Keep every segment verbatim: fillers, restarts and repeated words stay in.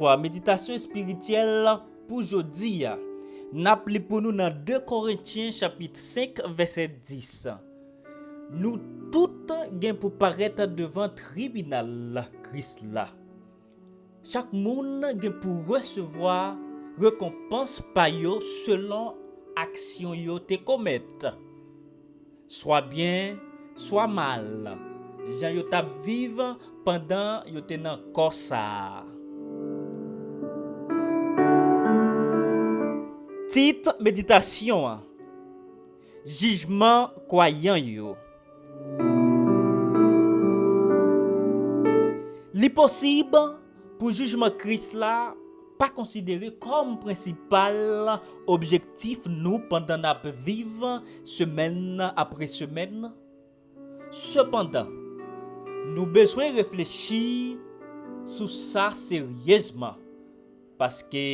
Meditasyon espirityèl pou jodi a. N ap li pou nou nan de Korentyen chapit senk vèsè dis. Nou tout gen pou parèt devan tribinal Kris la. Chak moun gen pou resevwa rekonpans pa yo selon aksyon yo te komèt, swa byen, swa mal, jan yo t ap viv pandan yo te nan kò sa a. Tit meditasyon an: Jijman kwayan yo. Li posib pou jijman Kris la pa konsidere kòm prensipal objektif nou pandan n ap viv semèn apre semèn. Sepandan, nou bezwen reflechi sou sa seryezman, paske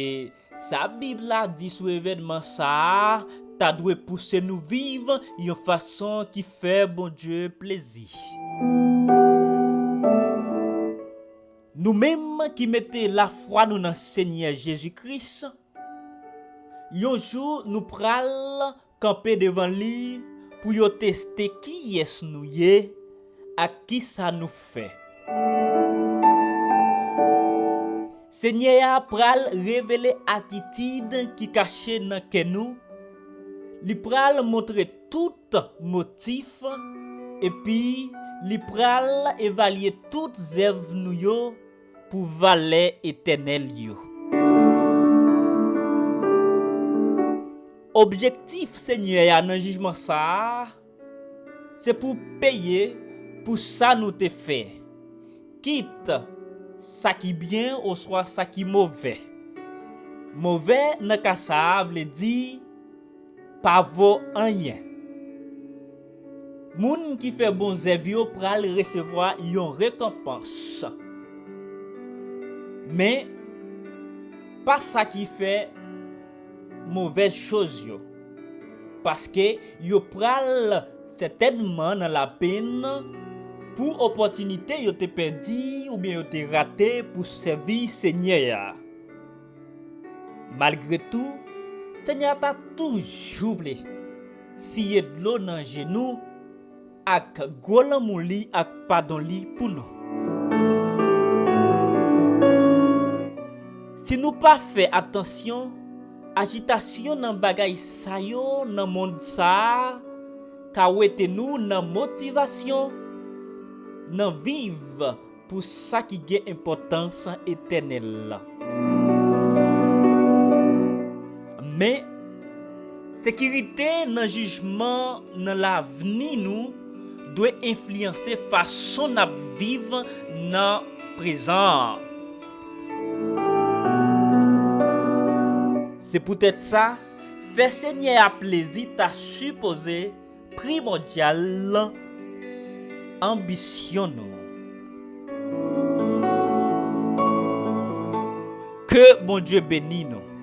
sa Bib la di sou evènman sa a ta dwe pouse nou viv yon fason ki fè Bondye plezi. Nou menm ki mete lafwa nou nan Senyè Jezi Kris, yon jou nou pral kanpe devan li pou yo teste kiyès nou ye ak kisa nou fè. Senyè a pral revele atitid ki kache nan kè nou. Li pral montre tout motif, epi li pral evalye tout zèv nou yo pou valè etènèl yo. Objektif Senyè a nan jijman sa a, se pou peye pou sa nou te fè, kit sa ki byen oswa sa ki movè. Movè nan ka sa a vle di pa vo anyen. Moun ki fè bon zèv yo pral resevwa yon rekonpans. Men, pa sa ki fè movèz choz yo, paske yo pral sètènman nan lapenn pou opòtinite yo te pèdi oubyen yo te rate pou sèvi Senyè a. Malgre tou, Senyè a ta toujou vle siye dlo nan je nou ak gwo lanmou li ak padon li pou nou. Si nou pa fè atansyon, ajitasyon nan bagay sa yo nan mond sa a ka wete nou nan motivasyon nan viv pou sa ki gen enpòtans etènèl la. Men, sekirite nan jijman nan lavni nou dwe enfliyanse fason n ap viv nan prezan an. Se poutèt sa, fè Senyè a plezi ta sipoze primòdyal anbisyon nou. Ke Bondye beni nou.